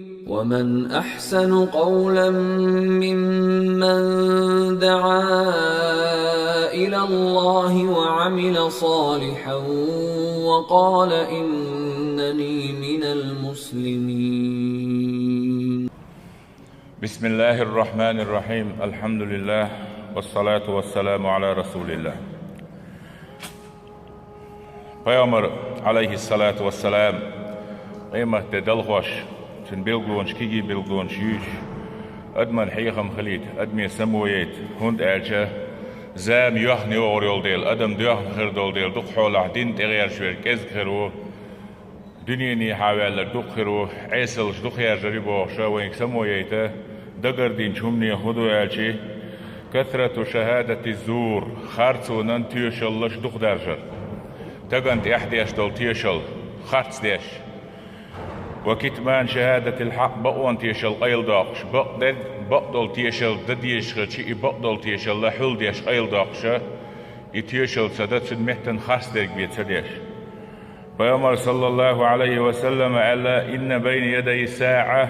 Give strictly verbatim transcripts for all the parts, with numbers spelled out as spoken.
ومن أحسن قولا ممن دعا إلى الله وعمل صالحا وقال إنني من المسلمين. بسم الله الرحمن الرحيم. الحمد لله، والصلاة والسلام على رسول الله. Пайхамар, Ӏалайхи ссалату вассалам, къематде далхош, цун билгалонаш, кегий билгалонаш юьйцуш, адаман хьехам хилийта, адаме само яйта, хӀунда аьлча зама йоьхна йогӀур йолу дела, адам доьхна хир долу дела, дукха хьолахь дин тӀегӀерташ верг кӀезиг хир ву, дуьненахьа ваьлларг дукха хир ву, Ӏесаллаш дукха яржар ю бохуш, вайга само яйта, дагардинчу хӀуманех хӀун ду аьлча, касрату шахӀадати ззур, харцонан тоьшаллаш дукха даржар. Стагана тӀехь деш долу тоьшалла, харц деш. Ва китману шахӀадатил хьакъ, бакъонан тоьшалла къайладоккхуш, бакъдерг, бакъдолу тоьшалла дан дезаш хилча, и бакъдолу тоьшалла хьулдеш къайладоккхуша, и тоьшалла ца дан, цуьнан меттана харцдерг бен ца деш. Пайхамар, саллаллаху Ӏалайхи ва саллам, аьлла: «Инна байна ядай саӀа»,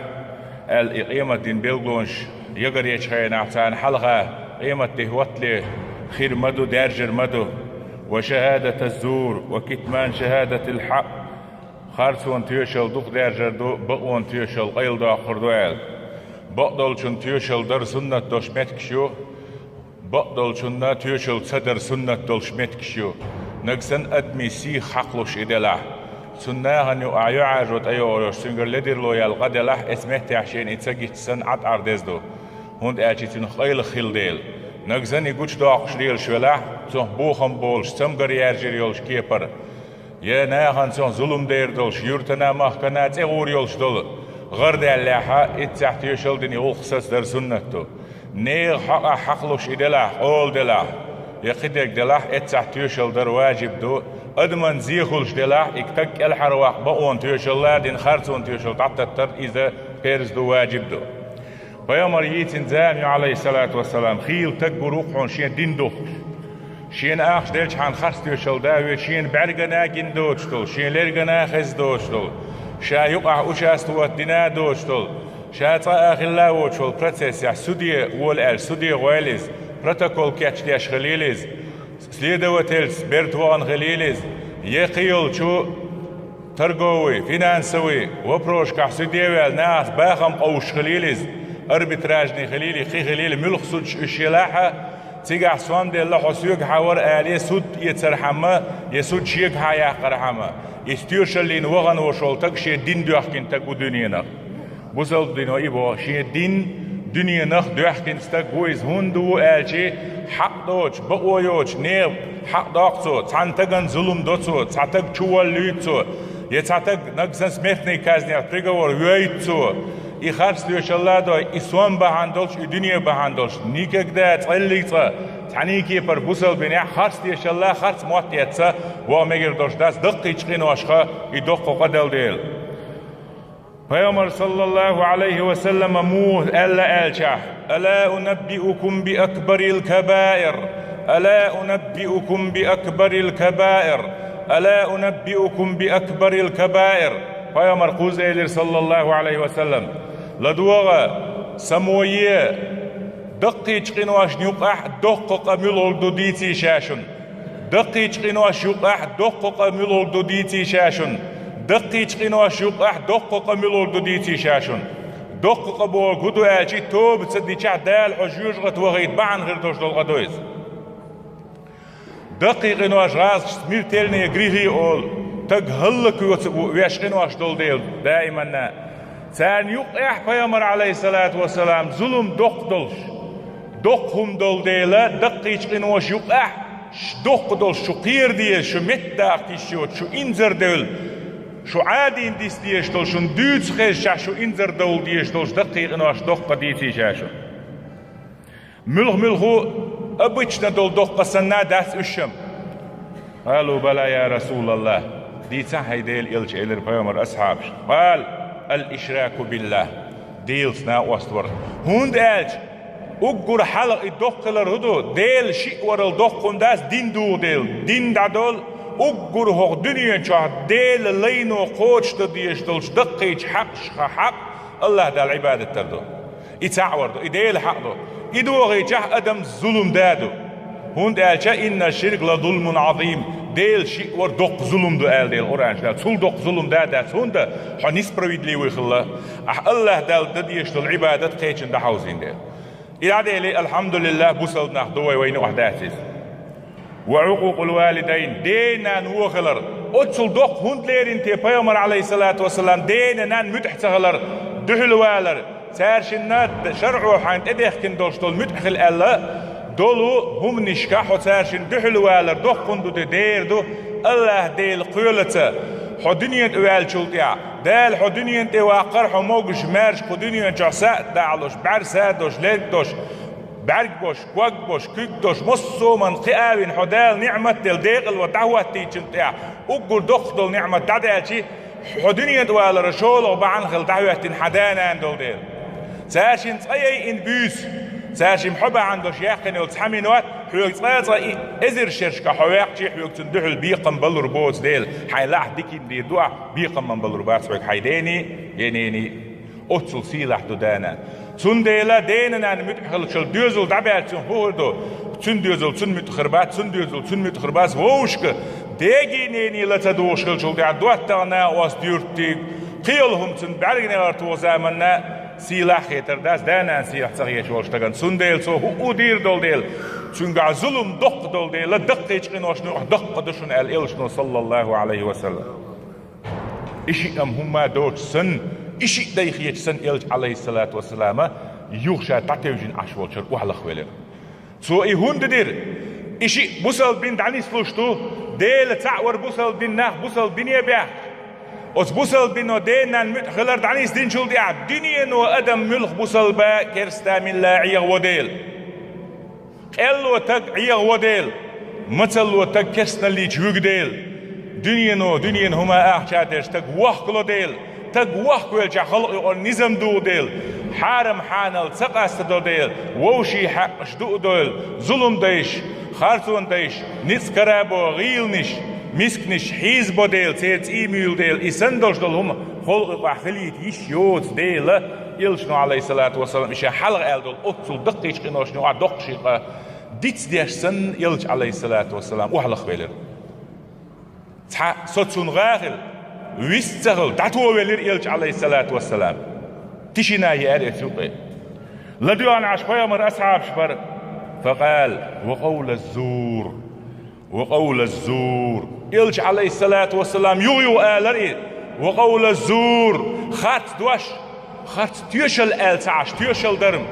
аьлла, и къематдин билгалонаш ягаречу хенахь, царна хьалха, къематде хӀоттале хир ма ду, даьржар ма ду. «Ва шахӀадата ззур, ва китману шахӀадатил хьакъ», харцонан тоьшалла дукха даьржар ду, бакъонан тоьшалла къайладоккхур ду аьлла. Бакъдолчун тоьшалла дар суннат долуш меттигаш ю, бакъдолчунна тоьшалла ца дар суннат долуш меттигаш ю. Нагахь санна адамийн сийх хьакхалуш и делахь, цунна нахана юкъахь юьхьӀаьржо тӀейогӀур йолуш, цуьнгара ледарло яьлла къа делахь, эцу меттехь шена и ца гичча санна Ӏад-Ӏар деза ду, хӀунда аьлча цуьнах къайлаха хилла дела. Нагахь санна и гучудоккхуш лелаш велахь, цунах бохам болуш, цамгар яьржийр йолуш кепара, я нахана цунах зулам дер долуш, юьртана, махкана цӀе гӀур йолуш долу гӀар даьллехьа, эццехь тоьшалла дина и гӀуллакх сацадар суннат ду. Нехан хьокъехь хьакхалуш и делахь, къола делахь, я кхидерг делахь, эццехь тоьшалла дар важиб ду. Адаман зе хуьлуш делахь, и стаг кӀелхьарваккха, бакъонан тоьшалла а дина, харцонан тоьшалла дӀататтар иза парз ду, важиб ду. Пайхамар йийцина зама ю, Ӏалайхи ссалату вассалам, хийла стаг гур ву-кх хьуна шен дин духкуш. Шена ахча делчхьана харц тоьшалла да а веш, шена бӀаьргана гина доцуш долу, шен лергана хезна доцуш долу, ша юкъахь участвовать дина а доцуш долу, ша цкъа а хилла а воцуш волу процессехь суде вола аьлла, суде гӀойла иза, протокол кечдеш хилийла иза, следовательца берта вахана хилийла иза, я кхин йолчу торговый, финансовый вопросашкахь суде а ваьлла, нахаца бахам къовсуш хилийла иза, арбитражный хилийла, кхин хилийла, муьлхха судаш уьш елахь а, цигахь сом делла, хьо соьгахьа вара алий, суд эцархьама, я суд шегахьа яккхархьама, иза тоьшаллина вахана волуш волу стаг шен дин доьхкина стаг ву дуьненах. Бусалба дино и боху, шен дин дуьненах доьхкина стаг ву иза, хӀунда ву аьлча, хьакъ доцуш, бакъо йоцуш, нехан хьакъ доккху цо, цхьана стагана зулам до цо, цхьа стаг чуволлуьйту цо, я цхьа стаг нагахь санна смертный казнех приговор йойту цо. И харц тоьшалла а дой, и сом бахьана долуш, и дуьне бахьана долуш, никогда цкъа а, цхьана а кепара бусалба динехь харц тоьшалла, харц мотт эцна ваха мегар долуш дац, даккхийчу къиношха и доккха къа дала дела. Пайхамар, саллаллаху Ӏалайхи ва саллама, муха аьлла аьлча: «Ала унаббиукум би акбарил кабаир? Ала унаббиукум би акбарил кабаир? Ала унаббиукум би акбарил кабаир?» Пайхамар кхуза элира, саллаллаху Ӏалайхи ва саллам: «ЛадогӀа, само е, даккхийчу къиношна юкъахь доккха къа муьлха ду дийций ша шуна? Даккхийчу къиношна юкъахь доккха къа муьлха ду дийций ша шуна? Даккхийчу къиношна юкъахь доккха къа муьлха ду дийций ша шуна?» Доккха къа бохург хӀун ду аьлча, тоба ца дичахь, Дала хьо жоьжахате вахийта бахьана хир долуш долу къа ду иза. Даккхий къинош гӀазкхашца смертельные грехи олу, стаг хӀаллаквоьцу веш къинош долу дела даиманна. Царна юкъахь Пайхамар, Ӏалайхиссалату вассалам, зулам доккха долуш, доккха хӀума долу дела, даккхийчу къинош юкъахь ш-, доккха долуш шу кхера деза, шу меттадаккха йиш йоцу, шу инзар девлла, шу Ӏадийна диса дезаш долу, шуна дуьйцу хезчахь шу инзар довла дезаш долуш даккхий къинош доккха дийций ша шу. Муьлха-муьлха ву, обычно долу доккха санна а дац уьш-м? «Къалу бала, я Расулаллах, дийцахь, хӀай Делан элча», — элира Пайхамар асхьабашна. «Къала: ал-ишраку биллах, Делаца накъост вар». ХӀунда аьлча уггар хьалха и доккха хилар хӀун ду? Дела шиъ варал доккха хӀума дац, дин дугӀу дела. Дин дӀадолу, уггар хӀокху дуьнен чохь Делан лайно кхочушдан дезаш долчу даккхийчу хьакъашха хьакъ, АллахӀ Далла Ӏибадат дар ду. И цхьаъ вар ду, и Дела хьакъ ду. И дохийчахь адам зулам да ду. ХӀунда аьлча: «Инна ширка ла зулмун Ӏазим». Дела шиъ вар доккха зулам ду аьлла Дела Къуръан чу. Цул доккха зулам да дац, хӀунда хьо несправедливый хилла. Ахь АллахӀ Далла дан дезаш долу Ӏибадат кхечунна дӀахьовзийна дела. И дӀаделе, алхьамдулиллахӀ, бусалба нах ду вай, вайна охьа дац иза. «Ва Ӏукъукъул валидайн», ден-нанна вон хилар. Оццул доккха хӀунда лерина те пайхамар, Ӏалайхиссалату вассалам, ден-нанна муьтӀахь ца хилар, дуьхьал валар? Цаьршинна шарӀо хьайна тӀедехкина долуш долу муьтӀахь хила аьлла долу хӀуманашка хьо цаьршинна дуьхьал валар доккха хӀунда ду те? Дера ду, АллахӀ Дела кхоьллинца хьо дуьнен тӀе ваьллачул тӀаьхьа. Дала хьо дуьнен тӀе ваккхар, хьо могуш-маьрша кху дуьнен чохь са а далуш, бӀаьрса а долуш, лерг а долуш, бӀаьрг а болуш, ког а болуш, куьг а долуш, массо а хӀуманна кхиавина хьо Дала ниӀмат а делла, декъала ван дӀахӀоттийначул тӀаьхьа, уггар доккха долу ниӀмат дӀадаьлча, хьо дуьнен тӀе валаран шолгӀа бахьана хила дӀахӀоьттина хьан да-нана долу дела. Цаьршинна цкъа яйина буьйса, цаьршимма хьо бахьана долуш яьккхина йолу цхьа минот, хьоьга цкъа а цкъа и эзар шерашкахь хьо ваьккхича, хьоьга цуьнан дуьхьал бекхам балур боцу дела, хьайн лахь дикина дийр ду ахь, бекхам балур бац хьоьга хьайн дений, енений. Оццул сийлахь ду да-нана. Цундела ден-нанна муьтӀахь хиллачул доьзал дӀабаьлча цунах хӀун хир ду? Цуьнан доьзал цунна муьтӀахь хир бац, цуьнан доьзал цунна муьтӀахь хир бац, вовшашка дений-нений ла ца догӀуш хиллачул тӀаьхьа доттагӀа накъост, юьртиг, кхин йолу хӀума цунна бӀаьрганегӀар туху заманна сийлахь хетар дац, да-нана сийлахь ца хеташ волчу стагана. Цундела цо хӀуъу дийр долу дела, цуьнгахь зулам доккха долу дела, даккхийчу къиношна юкъахь доккха ду шуна аьлла Элчано, саллаллахӀу Ӏалайхи ва саллам. И шиъ-м хӀумма доцуш санна, и шиъ дай хеташ санна, Элча, Ӏалайхиссалату вассалама, юха ша дӀатевжина Ӏаш волчуьра охьалахвелира. Цо и хӀунда дира? И шиъ бусалба дин дӀанислуш ду, Дела цхьаъ вар бусалба дин, нах бусалба дине баьхна. Оцу бусалба дино ден-нанна муьтӀахь хилар дӀанисдинчул тӀаьхьа дуьнено адам муьлхха бусалба, керста милла Ӏехаво дела. Къелло таг Ӏехаво дела, мацалло таг керстаналлича вуьгу дела, дуьнено, дуьненан хӀума ахча дерш таг вохкало дела, таг вохкавелчахь халкъ юкъара низам дугӀу дела, хьарам-хьанал ца къастадо дела, вовшийн хьаькъаш дуу дойла, зулам дайш, харцон дайш, ницкъ карабо, гӀийланаш, мисканаш хьийзабо дела, церан цӀий муьйлу дела, и санна долуш долу хӀума халкъ юкъахь хилийта йиш йоцу дела, Элчано, Ӏалайхиссалату вассалам, и ша хьалха аьлла долу оццул даккхийчу къиношна юкъахь доккха шиъ къа дицдеш санна, Элча, Ӏалайхиссалату вассалам, охьалахвелира. Цхьа со цунна гӀа хила, вист ца хила, дӀатовелира Элча, Ӏалайхиссалату вассалам. Тишина еара оцу юкъе. ЛадоьгӀна Ӏаш пайхамар асхьабаш бара. Факъала: «Ва къавла зур». «Ва къавла зур». Элча, Ӏалайхиссалату вассалам, юха-юха алара и: «Ва къавла зур». Харц дош, харц тоьшалла аьлла ца Ӏаш, тоьшалла дар-м.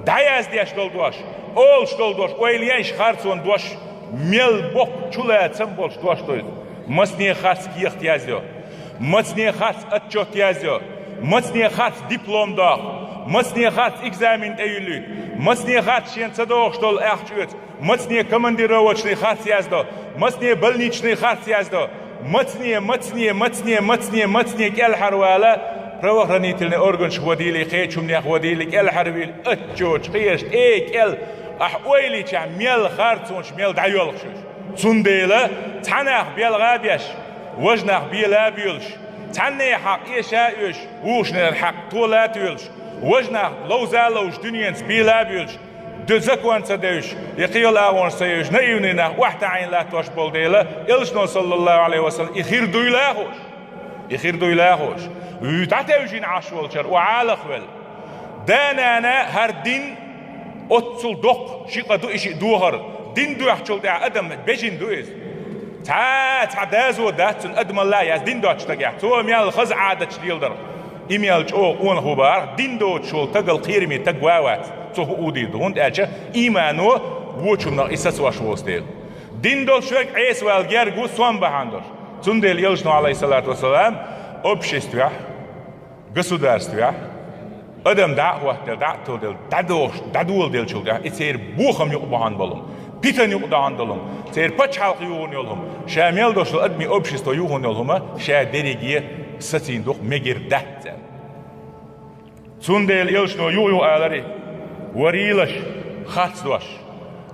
ДӀаяздеш долу дош, олуш долу дош, ойла еш харцонан дош, мел боккха чулацам болуш дош ду иза. Мацане харц кехат яздо, мацане харц отчет яздо, мацане харц диплом доху, мацане харц экзамен тӀеюьллуьйту, мацане харц шена ца догӀуш долу ахча оьцу, мацане командировочный харц яздо, мацане больничный харц яздо, мацане, мацане, мацане, мацане, мацане кӀелхьарвала, правоохранительный органаш вадийла, кхечу хӀуманех вадийла, кӀелхьарвийла, отчеташ, кхераш, тӀе кӀел, ахь ойла йичахь, мел харцонаш, мел дӀайоьлхуш уьш. Цундела цхьа нах белха а беш, важа нах бела а боьлуш, цхьанне хьакъ эша а оьшуш, вукхушнера хьакъ тола а тоьлуш, важа нах ловза а ловзуш, дуьненца бела а боьлуш, д-, закон ца девзаш, я кхин йолу агӀонаш ца евзаш, наивный нах охьатаӀийна латтош болу дела, Элчано, саллаллаху Ӏалайхи ва саллам, и хир дуйла а хууш, и хир дуйла а хууш, вуьш дӀатевжина Ӏаш волчуьра охьалахвелла. Да-нана, хӀара дин оццул доккха шиъ къа ду, и шиъ дохар. Дин доьхначул тӀаьхьа адам бежина ду иза. Цхьа, цхьа доза дац цуьнан адамалла а яц дин доцучу стагехь. Цо мел хаза Ӏадаташ леладарх, и мел чӀогӀа къонах ву бахарх, дин доцуш волу стагал кхераме стаг ван а вац. Цо хӀуъу дийр ду, хӀунда аьлча иймано вочунах и сацош волу стаг. Дин долуш верг Ӏеса вала герга ву, сом бахьана долуш. Цундела Элчано, Ӏалайхиссалату вассалам, обществехь, государствехь адам дӀа а хӀоттаделла, дӀа а тиладелла, дӀадохуш, дӀадоладеллачул тӀаьхьа, и церан бохам юкъа бахьана болу хӀума, питана юкъа дахьана долу хӀума, церан пачхьалкх юхана йолу хӀума, ша мел долуш долу адамийн общество юхана йолу хӀума, ша дерриге сацийна ду-кх, мегар дац аьлла. Цундела Элчано юха-юха алара: «Варийлаш, харц дош,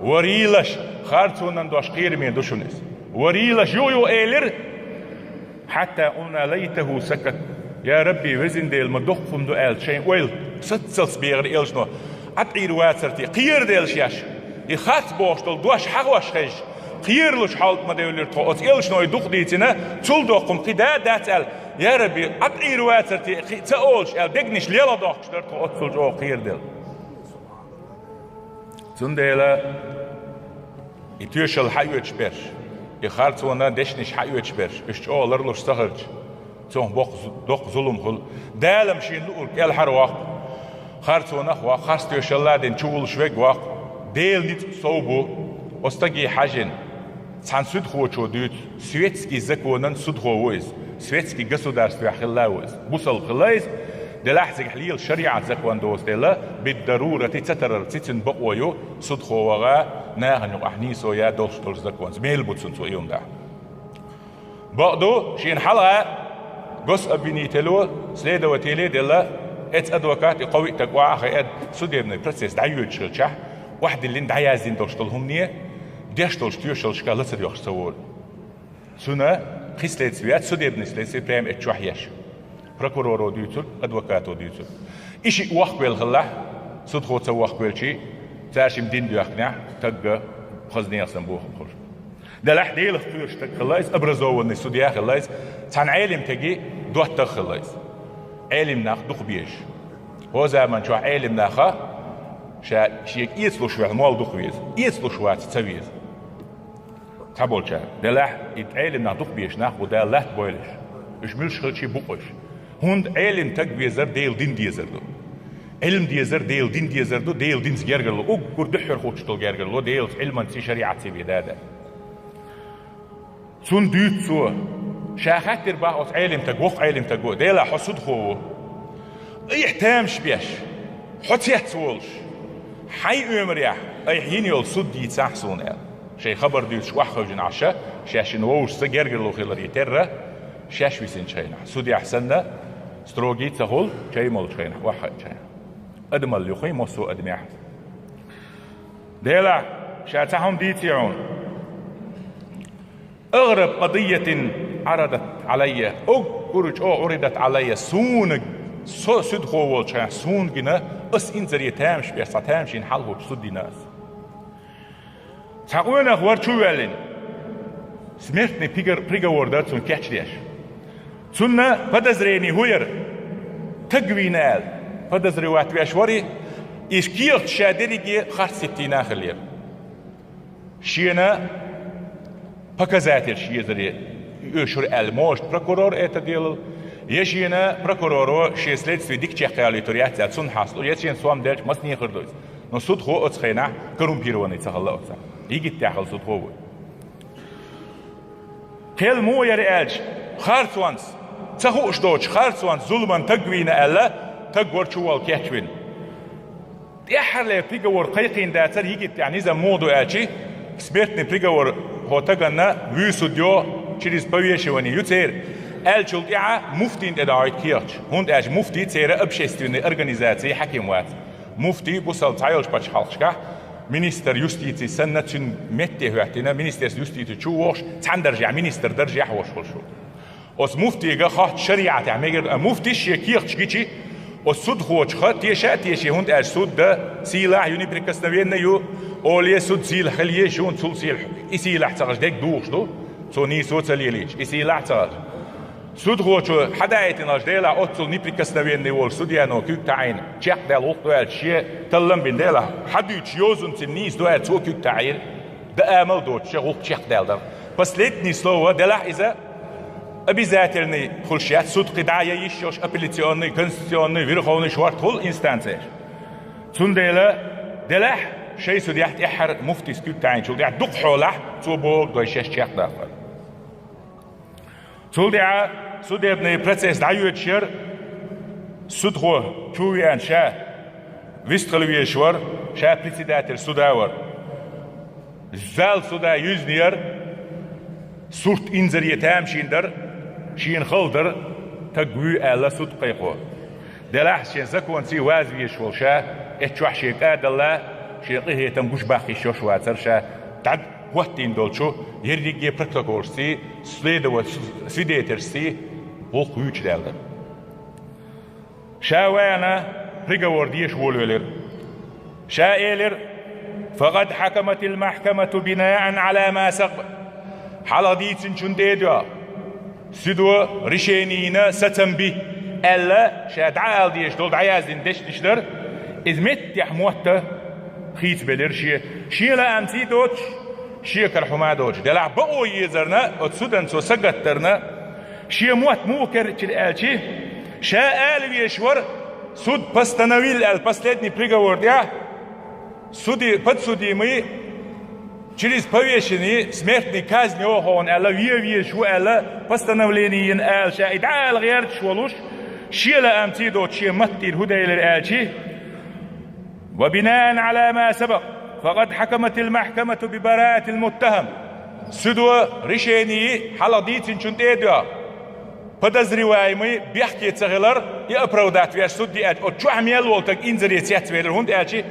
варийлаш, харцонан дош кхераме ду шуна иза. Варийлаш», юха-юха элира, хьатта къулна: «Лайтаху сакат». Я Рабби, везан Дела, ма доккха хӀума ду аьлла, шайн ойла саццалц бегӀар элчано, ӀатӀийр вацар те, кхераделла шаьш. И харц бохуш долу дош хьахош хезча, кхералуш хьалта ма девлира тхо. Оцу элчано и дукха дийцина, цул доккха хӀума кхин да а дац аьлла, я Рабби, ӀатӀийр вацар те, кхин ца олуш аьлла, дегнаш лела доккхуш дара тхо оццул чӀогӀа кхераделла. Цундела и тоьшалла хьаоьцуш берш, и харцонан дешнаш хьаоьцуш берш, уьш чӀогӀа ларлуш ца хилча, цунах боккха зу-, доккха зулам хуьлу. Дала-м шена луург кӀелхьарвоккху, харцонах а воккху, харц тоьшалла а дина чувуллуш верг воккху, Делан ницкъ сов бу, оцу стаге хьаьжжина. Цхьана судхочо дуьйцу, светский законан судхо ву иза, светский государствехь хилла а ву иза, бусалба хилла иза, делахь цигахь лела шариӀат закон доцу дела, биддарурати ца тарар цицин бакъо ю, судхо ваха, нахана юкъахь нийсо я долуш долу законца, мел бу цунна цо и хӀума дахь. Бакъду, шена хьалха гособвинитело, следователе а делла, эцу адвокат и кхо-виъ стаг охьа а хаьа, судебный процесс дӀайоьдуш хилчахь, охьадиллина дӀаяздина долуш долу хӀумане, деш долчу тоьшаллашка лацар йохуш ца волу. Цуьнан кхин следствие яц, судебный следствие прямо эцу чохь еш. Прокуроро дуьйцург, адвокато дуьйцург. И шиъ вохкавелла хилалахь, судхо ца вохкавелчий, цара шимма дин доьхкинехь, стагга хаза нехан санна бохам хуьлуш. Делахь Делах кхоьруш стаг хилла иза, образованный судья хилла иза, цхьана Ӏелим стеган доттагӀа хилла иза. Ӏелим нах дукха безаш. ХӀокху заман чохь Ӏелим наха ша шега эцалуш ваьлла молла дукха веза, эцалуш вац ца веза. Цхьаболчара. Делахь и Ӏелим нах дукха безаш нах бу Дала латта бойла уьш. Уьш муьлш хилчий бу-кх уьш. ХӀунда Ӏелим стаг везар Делан дин дезар ду. Ӏилма дезар Делан дин дезар ду, Делан динца гергарло, уггар дуьххьара хӀуттуш долу гергарло, Делаца, Ӏилманций, шариӀатций бен дада. Цунна дуьйцу цо, ша хаьттира бах оцу Ӏелим стага, воккха Ӏелим стаг ву, Делахь хьо судхо ву. Айхьа тамаш беш, хьо цец волуш, хьайн оьмарехь айхьа йина йолу суд дийцахь суна аьлла. Шайн хабар дуьйцуш охьахевшина Ӏаш, шаьш шина вовшашца гергарло хиларе терра, шаьш висинчу хенахь, судьяхь санна, строгий ца хуьлу, чай молчу хенахь, охьахаъчу хенахь. Адамалла юхий массо а адамехь. Делахь, ша цхьа хӀума дийций хьуна. أغرب قضية عرضت علي. Уггар чӀогӀа عرضت علي. Суна, со судхо волчу хенахь, суна гина, ас инзаре тамаш беш, цхьа тамашийна хьал хӀуттуш суд дина ас. Цхьа къонах вара чувоьллина. Смертный пригор-, приговор дара цунна кечдеш. Цунна подозрение хӀун яра? Стаг вийна аьлла, подозревать веш вара и, и кехаташ ша дерриге харц хӀиттийна хиллера. Шена показательш езаре оьшура аьлла, может, прокурор это делал, я шена прокуроро шен следствие дика чекхъялийтур яц аьлла, цунна хьасту, я шена сом делча, маса нехар ду иза. Но судхо оцу хенахь коррумпированный ца хилла оцу. Егиттехь хилла судхо ву. Кхел муха яра аьлча, харцонца, ца хууш доцуш, харцонца зуламан стаг вийна аьлла, стаг вара чуволла кечвина. ТӀаьххьарлера приговор кхайкхийна дацара, егиттехь низам муха ду аьлча, смертный приговор хӀокху стаганна вуьйсуд йо, через повешивание ю церан, аьллачул тӀаьхьа муфтийна тӀе дӀахьойту кехаташ, хӀунда аьлча муфтий церан общественный организацин хьаким вац. Муфтий бусалба цхьайолчу пачхьалкхашкахь министр юстиции санна, цуьнан метте хӀоьттина, министерство юстиции чу вогӀуш, цхьана даржехь, министр даржехь волуш волуш ву. Оцу муфтига хотту шариӀатехь мегар ду, а муфтис шен кехаташ гичи, оцу судхочуха теша а теший, хӀунда аьлча суд дан сийлахь ю, неприкосновенный ю, оле суд сийлахь хила еза шуна, цул сийлахь, и сийлахь ца хилча дерг духуш ду, цо нийсо ца лелийча, и сийлахь ца хилча. Судхочо хьадаийтина аьлча, делахь оццул неприкосновенный волу судьяно куьг таӀийна, чекхдаьлла гӀуллакх ду аьлча, шен таллам бина, делахь хьадуьйцуш йозанца нийса ду аьлча, цо куьг таӀийра, дан амал доцуш шен гӀуллакх чекхдаьлла дара. Последнее слово, делахь иза обязательный хуьлуш яц, суд кхин дӀа а ян йиш йолуш, апелляционный, конституционный, верховный, шортта хуьлу инстанцеш. Цундела, делахь, шайн судьяхь тӀаьххьара муфтис куьг таӀийначул тӀаьхьа дукха хьолахь, цо бохург дой шаьш чекхдаккхар. Цул тӀаьхьа судебный процесс дӀайоьдуш яра, судхо чу а веана ша вистхила везаш вара, ша председатель суда вара. Зал суда юьзна яра, сурт инзаре тамашийна дара, шена хала дара, стаг вуьй аьлла суд кхайкхо. Делахь шен законций ваза везаш волу ша, эцу чохь шен кӀадалла, шен къинхетам гучубаккха йиш йолуш вацара ша, дӀа хӀоттийна долчу ерриге протоколашций, следователь-, свидетельшций гӀуллакх вуьйчудаьлла дара. Ша ваьнна приговор деша волавелира. Ша элира: «فقد حكمت المحكمة بناء على ما سبق». Хьалха дийцинчун тӀе а доьгӀна, судо решени йина сацам бе, аьлла, ша дӀаала дезаш долу дӀаяздина дешнаш дара, иза меттехь мотт хийцабелира шен, шен лаамца а доцуш, шен кара хӀума а доцуш. Делахь бакъо езарна, оцу судан цо сагатдарна, шен мотт муха кечйира аьлча, ша ала везаш вара, суд постановил аьлла, последний приговор тӀехь, суди-, подсудимый через повешение смертной казни йохьо аьлла, вен везаш ву аьлла, постановление йина ала ша и дӀаала гӀерташ волуш, шен лаамца а доцуш шен маттера хӀун делира аьлча, «وبناء على ما سبق، فقد حكمت المحكمة ببراءة المتهم». Судо решени хьалха дийцинчун тӀе а доьгӀна, подозреваемый бехке ца хилар, и оправдать веш суд деача, оцу чохь мел волу таг инзаре цецвелира, хӀунда аьлча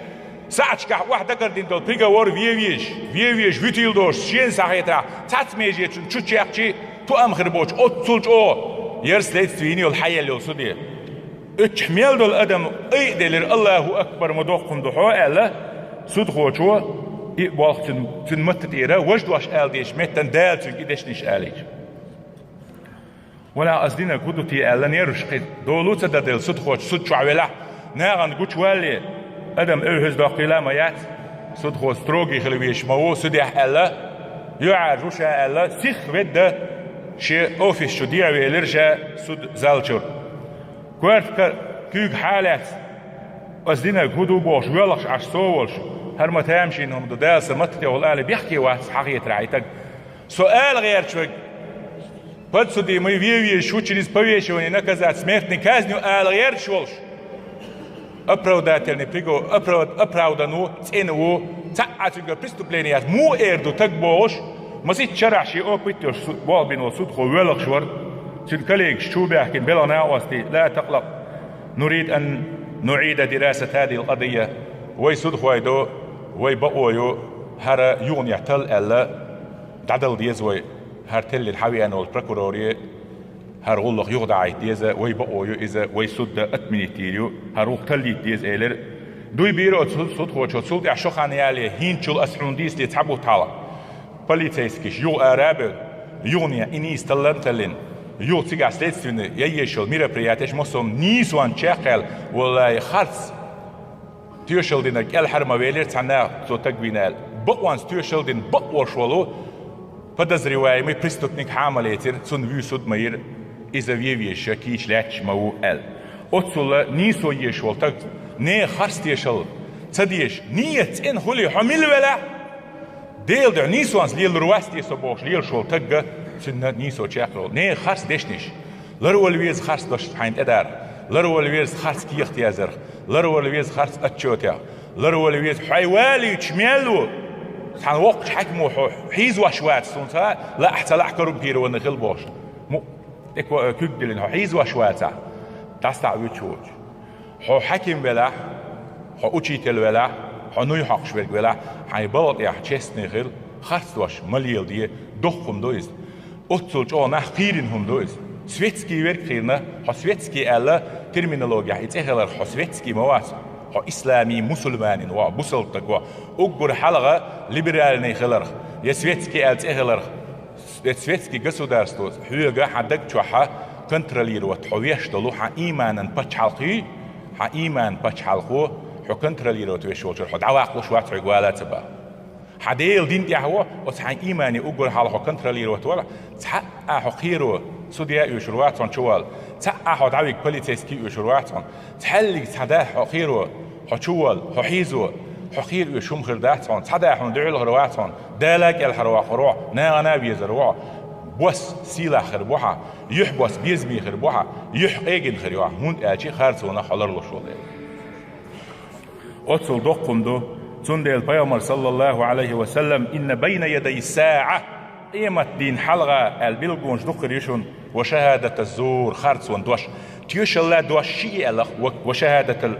сахьташкахь охьадаккхар дина долу приговор вен везаш, вен везаш вуьтийла доцуш, шена схьахетарехь, цхьацца меже цунна чу чекхча, тоам хир боцуш, оццул чӀогӀа яра следстве йина йолу, хьаелла йолу суде. Оццахь мел долу адам айаделира, «Аллаху акбар, ма доккха хӀума ду хьо», аьлла, судхочо и болх цуьнан, цуьнан матта тӀера, важа дош ала дезачу меттана Дала цуьнга и дешнаш алийча. «Валла, ас динарг хӀун ду те?» аьлла, нерваш кхин долу ца даделла, судхочо суд чохь велахь, нахана гучувалле, адам эвхьаза доккхийла а ма яц, судхо строгий хила везаш ма ву судехь аьлла, юьхьӀаьржа ву ша аьлла, сихха ведда шен офис чу дехьавелира ша суд зал чуьра. Коьрта куьйга хьалаьцна, ас динарг хӀун ду бохуш, воьлхуш Ӏаш со а волуш, хӀара ма тамашийна хӀума ду, Дала сан матта тӀехула ала бехке вац, схьахетарехь и таг. Со ала гӀерташ верг, подсудимый вен везаш ву через повешение наказать смертной казнью ала гӀерташ волуш, оправдательный приговор, оправ-, оправдан ву, цӀена ву, цхьа а цуьнгара преступление яц, муха эр ду таг бохуш, масийтта шарахь шен опыт йолуш су-, болх бина волу судхо воьлхуш вара, цуьнан коллегаш чу а баьхкина, белхан накъостий: «لا تقلق، نريد أن نعيد دراسة هذه القضية». Вай судхой ду, вай бакъо ю, хӀара юханехьа талла аьлла, дӀадала деза вай, хӀара теллина хьавеана волчу прокуроре, хӀара гӀуллакх юха дӀахӀитта деза, вай бакъо ю иза, вай суд отменить йийр ю, хӀара гӀуллакх таллийта деза, элира. Дуй бийра оцу суд-, судхочо, цул тӀаьхьа шо хан яле, хӀинцачул аса хьуна дийцале цхьа бутт хьалха. Полицейскийш юха ара а бевлла, юханехьа и нийса талларна а таллина, юха цигахь следственный ян езаш йолу мероприятеш массо а нийсонца чекхъяьлла, валлахӀи, харц тоьшалла динарг кӀелхьара ма велира цхьанна, цо таг вийна аьлла. Бакъонца тоьшалла дина бакъ волуш волу подозреваемый, преступник хьан ма лецира, цунна вуьйр суд ма йира, иза вен везаш кийча лаьтташ ма ву аьлла. Оццул нийсо езаш волу таг, нехан харц тоьшалла ца дезаш, нийят цӀена хуьлий, хьо мила велахь, Делан дуьхьа нийсонца лелалур вац те со бохуш лелаш волу тагга, цуьнан нийсо чекхйолу. Нехан харц дешнаш. Ларвала веза харц дош хьайна тӀедарх, ларвала веза харц кехат яздарх, ларвала веза харц отчетех, ларвала веза хьайн валийча мел ву, цхьана воккхачу хьаькамо хьо хьийзош вац, суна ца лаахь, ца лаахь коррумпированный хила бохуш. Му-, тӀе ко-, куьг диллина хьо хьийзош вацахь, дӀасатаӀа вуьтуш воцуш. Хьо хьаькам велахь, хьо учитель велахь, хьо нуй хьокхуш верг велахь, хьайн балха тӀехь честный хила, харц дош ма леладе, доккха хӀума ду иза. Оццул чӀогӀа нах кхийрина хӀума ду иза. Светский верг кхийрина, хьо светский аьлла, терминологехь и цӀе хиларх, хьо светский ма вац, хьо исламий мусульманин ву, бусалба стаг ву. Уггар хьалха либеральный хиларх, я светский аьлла цӀе хиларх, Эцу светский государствос хьоьга хьан даг чохьа контролировать хьо веш долу хьан ийманан пачхьалкх ю, хьан ийманан пачхьалкхо хьо контролировать веш волчуьра хьо дӀаваккхалуш вац, хьоьга вала а ца баха. Хьан Делан дин тӀехь ву, оцу хьайн иймане уггар хьалха хьо контролировать вара, цхьа а хьо кхеро, судья оьшур вац хьуна чувала, цхьа а хьо дӀавига полицейский оьшур вац хьуна, цхьаьллиг цхьа да хьо кхеро, хьо чувала, хьо хьийзо, хьо кхера оьшу хӀума хир дац хьуна, цхьа да хьуна дуьхьал хир вац хьуна, Дала кӀелхьарваккхар ву хьо, нахана а везар ву хьо, бос сийлахь хир бу хьан, юьхь бос безаме хир бу хьан, юьхь къегина хир ю хьан, хӀунда аьлча харцонах хьо ларлуш волу дела. Оццул доккха хӀума ду, цундела Пайхамар, саллаллаху Ӏалайхи ва саллам, «Инна байна ядай саӀа», къематдийнан хьалха аьлла билгалонаш дукха хир ю шуна, «ва шахадата зур», харцонан дош. Тоьшалла дош шиъ аьлла, ва, ва шахадатал,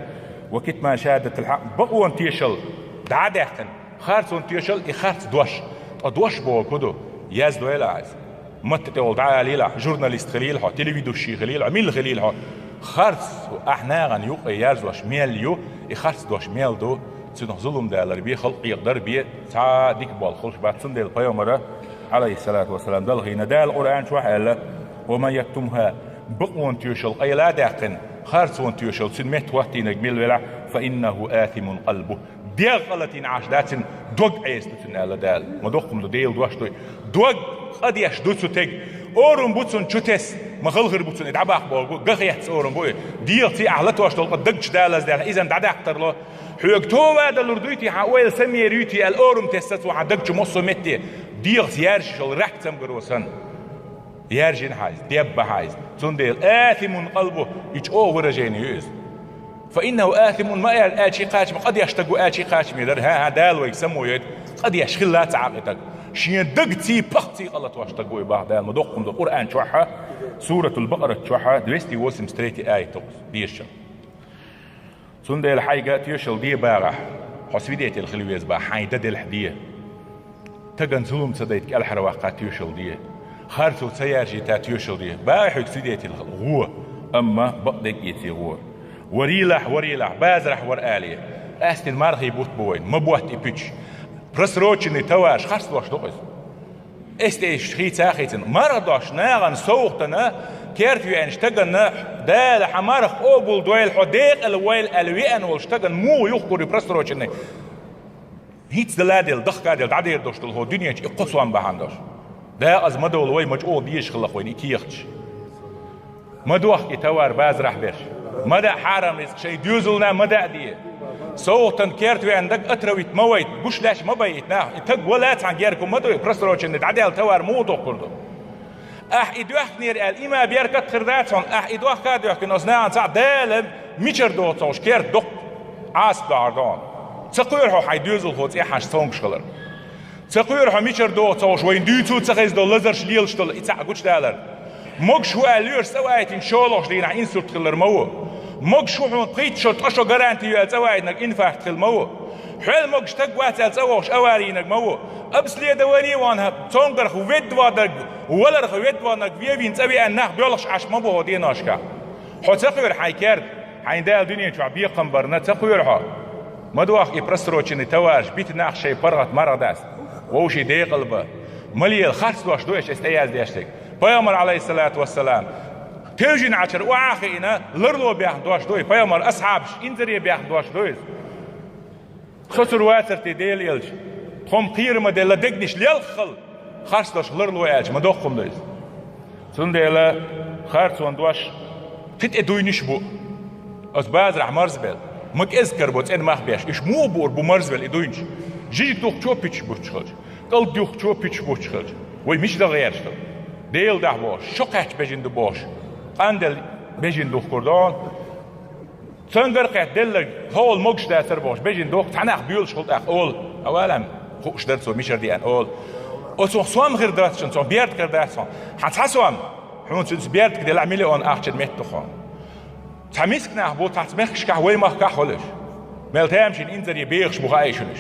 ва китман шахадатал хьакъ, бакъонан тоьшалла дӀа а даьккхина, харцонан тоьшалла и харц дош. Ткъа дош бохург хӀун ду? Яздойла ахь иза. Матта тӀехула дӀаалийла ахь, журналист хилийла хьо, телеведущий хилийла хьо, милла хилийла хьо. Харц, ахь нахана юкъе ярзош мел ю, и харц дош мел ду, цунах зулам далар бе, халкъ хьекъадар бе, цхьа дика болх хулаш бац. Цундела пайхамара, Ӏалайхиссалату вассалам, далхийна, Дала Къуръан чохь аьлла: «Ва ман яктумха», бакъонан тоьшалла къайла а даьккхина, харцонан тоьшалла цуьнан метта хӀоттийнарг мила велахь, «фа иннаху асимун къалбу». ДегӀ къа латийна Ӏаш дац цуьнан, дог Ӏеса ду цуьнан, аьлла Дала. Ма доккха хӀума ду Делан дош дуй. Дог къа деш ду цу тега. Орам бу цунна чу тесса, ма халхар бу цунна и дӀабаккха бохург, ган хетта орам бу и. ДегӀаца ахь латош долу къа даг чу далаздаьлла, иза дӀадаккха тарло. Хьоьга тоба далур дуй те, хьан ойла самер юй те аьлла, орам тесса цо хьан даг чу массо а метте. ДегӀаца яьржаш йолу рак цамгаро санна. Яьржина хьайза, дебба хьайза. Цундела асимун къалбу, и чӀогӀа выражение ю иза. «Фа иннаху асимун» ма аьлла, аьлча кхачаме, къа деш стаг ву аьлча кхачаме дара. ХӀан-хӀа, Дала вайга само йойта, къа деш хилла ца Ӏа и стаг. Шен дагций, пахций къа латош стаг ву и, бах Дала. Ма доккха хӀума ду Къуръан чохь, Суратул Бакъарат чохь, двести восемьдесят третий аят ду дийшина. Цундела хьайга тоьшалла де багӀахь, хьо свидетель хила веза бах, хьайн дан делахь де. Стагана зулам ца дайта кӀелхьарваккха тоьшалла де. Харцо ца яржийта тоьшалла де. БагӀахь хьоьга свидетель хила гӀо, амма бакъдерг эций гӀо. Варийлахь, варийлахь, базарахь вара алий. Къаьстина мархий бутт бу вайн, ма ботта и пуьчаш. Просроченный товараш, харц дош ду-кх иза. Эс тӀе иш хийца а хийцина. МаргӀа дош нахана совгӀатана, керта веанчу стагана, Дала хьан марха къобалдойла, хьо декъала войла аьлла веана волчу стагана муха юхкур ю просроченный? ХӀинца дала а делла, дахка а делла, дӀадер долуш долу хӀокху дуьнен чу и кхо сом бахьана долуш. Дакъаза ма довла вай, ма чӀогӀа дезаш хилла-кх вайна и кехаташ. Ма дохка и товар базарахь берш. Ма даа хьарам рицкъ, шайн доьзална ма даа де. СовгӀатана керта веана стаг отравить ма вайта, гуш лаьцна ма байита нах. И стаг вала цхьана герга ма дуй, просроченный дӀадаьлла товар муха дохкур ду? Ахь и доьхкинера аьлла, и ма беркат хир дац хьуна, ахь и дохка а доьхкина, оцу нахана цхьаъ Дала мичара доху ца хууш керта доккха Ӏазап дохьур ду хьуна. Ца кхоьру хьо хьайн доьзалхо цӀе хьаьжча цомгуш хилар? Ца кхоьру хьо мичара доху ца хууш вайна дуьйцу ца хеза долу лазарш лелаш долу и цхьаъ гучудалар? Могуш ву аьлла лоьраш цӀа ваийтина шолгӀачу дийнахь инсульт хилар ма ву. Могуш ву хьуна пхийтта шо, ткъа шо гарантий ю аьлла цӀа ваийтинарг инфаркт хила ма ву. Хьол могуш стаг вац аьлла цӀа вогӀуш аварийнарг ма ву. Обследование ван хьан цомгарх ведда ванарг, валарх ведда ванарг вевийна цӀа веана нах боьлхуш Ӏаш ма бу хьо деношкахь. Хьо ца кхоьру хьайн керта, хьайн Дала дуьнен чохь бекхам барна ца кхоьру хьо? Ма дохка и просроченный товараш, бита нах шайн паргӀат маргӀа дац. Вовшийн декъала ба. Ма лела, харц дош ду эш эс тӀеяздеш дерг. Пайхамар, Ӏалайхиссалату вассалам, тевжина Ӏачара охьа а хиъна, ларло баьхна дош ду и. Пайхамар асхьабаш инзаре баьхна дош ду иза. Со цуьра вацар те Дела элча, тхо-м кхерам делла дегнаш лелххал, харц дош ларло аьлча, ма доккха хӀума ду иза. Цундела харцонан дош кхин тӀе дуйнаш а бу. Аса базарахь марзбелла, ма кӀезиг карабо цӀена мах беш, уьш муха буур бу марзбелла и дуйнаш? Жижиг духкучо пуьчаш буттуш хилча, кӀалд юхкучо пуьчаш буттуш хилча, вай мича дан гӀерташ ду? Дела дахь бохуш, шо кхаьчча бежина ду бохуш, къанделла бежина духкур ду хьуна. Цуьнгара кхетта делларг хӀолла могуш дацара бохуш, бежина дохку, цхьа нах боьлуш хуьлу тӀаккха олу, а валам, хууш дара цо мичара деана олу. Оцунах сом хир дац шуна, цунах берда хир дац хьуна. Хьан цхьа сом? Хьуна цуьнца бердиг делахь, миллион ахчан метта ду хьуна. Цхьа миска нах бу цхьацца мехкашкахь, вай махкахь а хуьлуш. Мел тамашийна инзаре бехаш бу хаьий шуна уьш?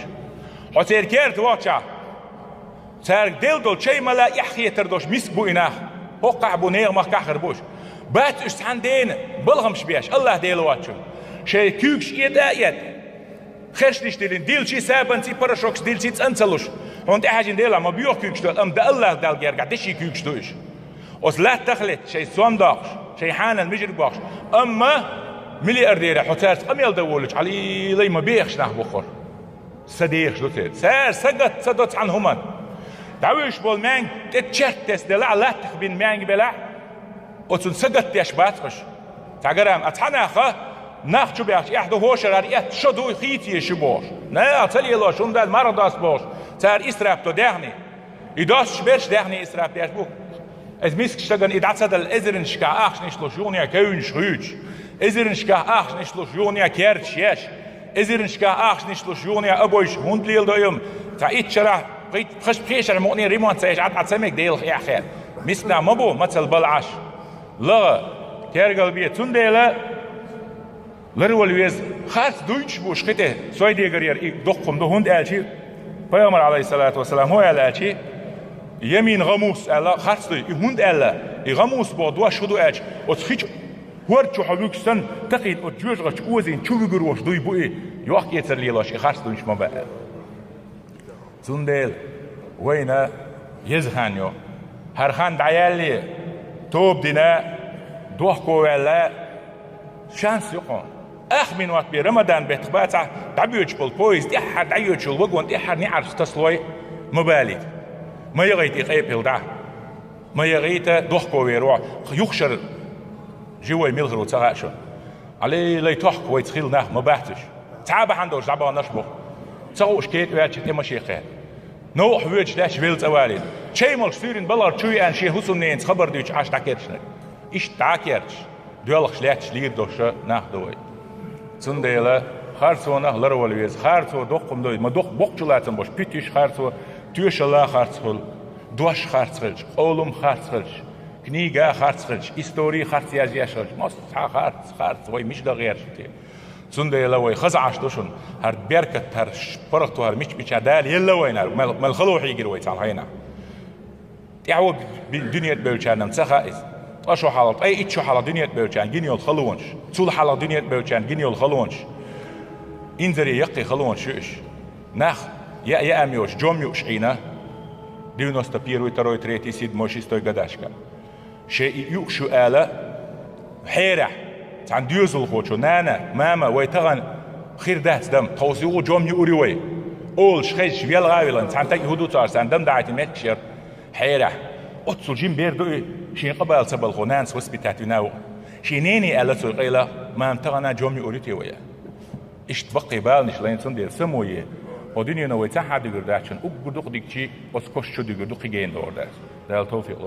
Хьо церан керта вахчахь, цаьрга делла долу чай мала эхь хетар долуш миска бу и нах. ХӀокхахь а бу, нехан махкахь а хир бу уьш. Бац уьш цхьана дена балхамаш беш, АллахӀ Дела воцчунна. Шайн куьйгаш эта а эта, херчниш диллина, дилчий сабанций, порошокаш дилчий цӀан ца луш. Хьуна тӀехьаьжжина Дела ма боьха куьйгаш ду, амма дан АллахӀ Далла герга деши куьйгаш ду уьш. Оцу латтах летта шайн сом доккхуш, шайн хьанал мижирг бохуш. Амма миллиардерехь хьо цаьрца къамел дан волуьйтуш, Ӏалилай ма бехаш нах бу хӀара. Са дехаш ду церан. Цара сагатта ца до цхьана хӀуманна. ДӀавуьйш болу маьнга тӀе черт тесна делахь, латтах бина маьнга белахь, оцунна сагатдеш бац хӀуш. Цхьа грамм, а цхьа наха, нах чу баьхча эхь ду, хӀошарара эцна шо ду, хийца еза шу бохуш. Наха ца лелош хӀума дац, марха доста бохуш. Цара исраф до даьхни. И достуш берш даьхни исраф деш бу. Иза мискачу стагана и дӀа ца далла, эзарнашкахь ахчанаш луш юханехьа кевнаш хуьйцуш, эзарнашкахь ахчанаш луш юханехьа керташ еш, эзарнашкахь ахчанаш луш юханехьа обойш хӀунда леладо и хӀума? Цхьа итт шарахь, пхи-, пхи-, пхи шарахь мукъане ремонт ца еш, Ӏад Ӏа ца мега Делах эхь хетта. Мисканах ма бу, мацалла бала Ӏаш. ЛагӀа, тергал бе, цундела ларвала веза, харц дуйнаш а бу уьш кхин тӀе, сой дегара яра и доккха хӀума ду, хӀунда аьлча пайхамар, Ӏалайхиссалату вассалам, хӀун аьлла аьлча, ямин гӀамус аьлла, харц дуй, и хӀунда аьлла, и гӀамус боху дош хӀун ду аьлча, оцу хи чу Ворд чу хьо вуьгуш санна, такхийна оцу жоьжахати чу озийна чу вуьгур волуш дуй бу и, йохк-эцар лелош и харц дуйнаш ма баьа. Цундела вайна еза хан ю. ХӀара хан дӀаялале, тоба дина, дохковаьлла, шанс ю кхуна. Ах минот бен Рамадан беттах бацахь, дӀабоьдуш болу поезд тӀаьххьара, дӀайоьдуш йолу вагон тӀаьххьара неӀарш тасалой ма балийта. Ма яхийта и къепила дӀа. Ма яхийта дохковер ву. Юхашара живой мила хир ву ца хаьа шуна. Алей-лай тохка вайца хилла нах ма бац уьш. Цхьа а бахьана долуш дӀабаханарш бу. Ца хууш кета ваьлча тӀе машен кхетта. Новкъахь воьдуш даьлча велла цӀа валийта. Чай молуш суьйранна балхара чу веана шен хӀусамненца хабар дуьйцуш Ӏаш дӀакерчинарг. Иштта дӀа а керчаш, доьлхуш лаьтташ лийр долуш нах ду вай. Цундела харцонах ларвала веза. Харцо доккха хӀума ду. Ма доккха боккхачу лацам болуш, пуьтуш харцо, тоьшалла харц хуьлу, дош харц хилча, къолам харц хилча, книга харц хилча, истори харц язъеш хилча, массо а харц, харц, вай мича дан гӀерташ те. Цундела вай хаза Ӏаш ду шуна, хӀара беркат, хӀара ш-, паргӀато хӀара мича-мича Дала елла вайна, мел, мел хало хьийгира вай цхьана хенахь. ТӀаьхьо би-, дуьнен тӀе бевллачарна ца хаьа иза. Ткъа шо хьалха, ткъе итт шо хьалха дуьнен тӀе бевллачарна гина йолу халонаш, цул хьалха дуьнен тӀе бевллачарна гина йолу халонаш, инзаре яккхий халонаш ю уьш. Нах яа-яа ма йоцуш, жом юуш Ӏийна, девяносто первый, второй, третий, седьмой, шестой гадашка. Шен и юуш ю ала, хьерахь, цхьана доьзалхочо: «Нана, мама, вай тахана хир дац дам, тховса юха жом юур ю вай», олуш хезча, велха а вилла, цхьана стаг хӀун ду цара, царна дам даийтина меттигаш яра. Хьерахь, оццул жима бер ду и, шен къа бала ца балхо нанас воспитать вина а ву. Шен нене аьлла цо къайла: «Мама, тахана жом юур ю те вай?» Иштта баккхий баланаш лайна, цундела само е. О дуьнено вай цхьа а дуьгур дац шуна, уггар дукха дигчий оцу коша чу дуьгур ду кхин гена догӀур дац. Дала тавфикъ